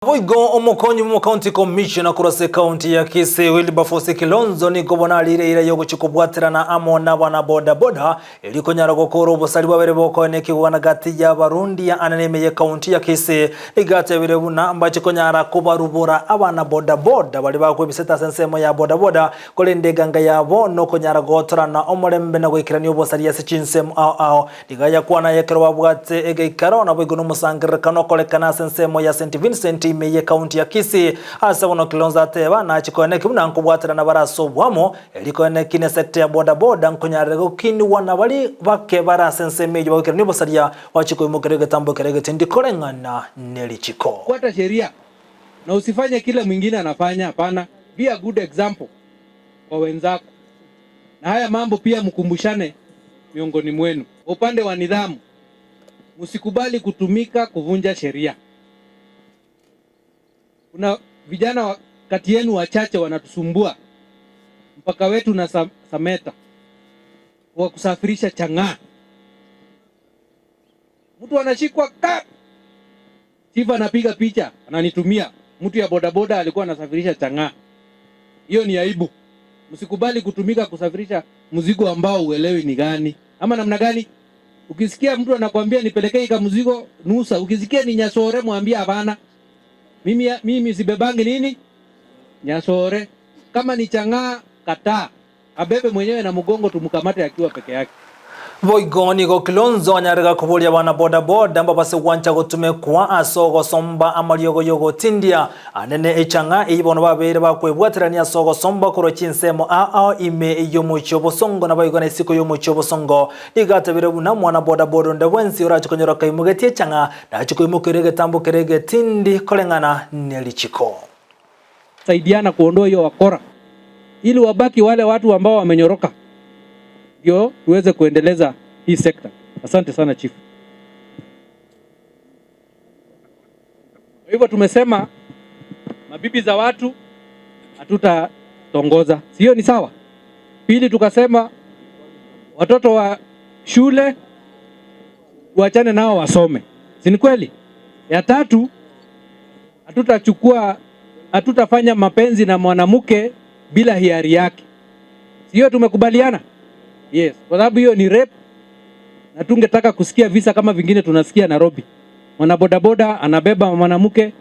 Boigo omokonyi mu county commissioner kurase county ya Kisii Wilberforce Kilonzo nikobona alire ira yogochikobwaterana amo na bana boda boda elikonyara gokora obosari bwabere bokoenekigwa gati ya Barundi ya anene ye county ya Kisii igatebire buna mbachikonyara kubarubura abana boda boda bali bakwebiseta sensemo ya boda boda kolende ganga yabo nokonyara gotorana omorembe na goikerania obosari ase chinsemo ao ao ligaya kwana yekero babwate egeikaro na boigo nomosangerekano korekana sensemo ya St Vincent ime ye county ya Kisii ase bono Kilonzo ateba nachikoeneki buna nkobwaterana baraso bwamo erikoeneki ne sector ya boda boda nkonyarire gokiniwa na bali bake barase ensemo eyo bagoikerania obosaria wachikoimokera egetambo kere egetindi koreng'ana nerichiko. Fuata sheria na usifanye kile mwingine anafanya. Hapana, be a good example kwa wenzako, na haya mambo pia mkumbushane miongoni mwenu. Upande wa nidhamu, msikubali kutumika kuvunja sheria. Kuna vijana kati yenu wachache wanatusumbua mpaka wetu na Sameta wa kusafirisha chang'aa. Mtu anashikwa ka chief anapiga picha ananitumia, mtu ya bodaboda alikuwa anasafirisha chang'aa. Hiyo ni aibu. Msikubali kutumika kusafirisha mzigo ambao uelewi ni gani ama namna gani. Ukisikia mtu anakuambia nipelekee ka mzigo nusa, ukisikia ni nyasore mwambie hapana. Mimi sibebangi nini nyasore. Kama ni chang'aa kataa, abebe mwenyewe na mgongo, tumkamate akiwa peke yake. Boigo nigo Kilonzo anyarega kuburia bana boda boda mbabase gwancha gotumekwa ase ogosomba amariogo yogotindia anene echang'a eibono babere bakwebwaterania ase ogosomba korwa chinsemo ao ime yomochie obosongo na boigo na isiko yomochie obosongo nigatabire buna mwana boda boda onde bwensi orachikonyora kaimogetie echang'a nachikoimokera egetambo kere egetindi koreng'ana nerichiko. Saidiana kuondoa hiyo wakora ili wabaki wale watu ambao wamenyoroka, ndio tuweze kuendeleza hii sekta. Asante sana chief. Kwa hivyo tumesema mabibi za watu hatutatongoza, sio? Ni sawa. Pili tukasema watoto wa shule tuachane nao wasome, si ni kweli? Ya tatu, hatutafanya mapenzi na mwanamke bila hiari yake, sio? Tumekubaliana? Yes, kwa sababu hiyo ni rape, na tungetaka kusikia visa kama vingine tunasikia Nairobi. Mwana bodaboda anabeba mwanamke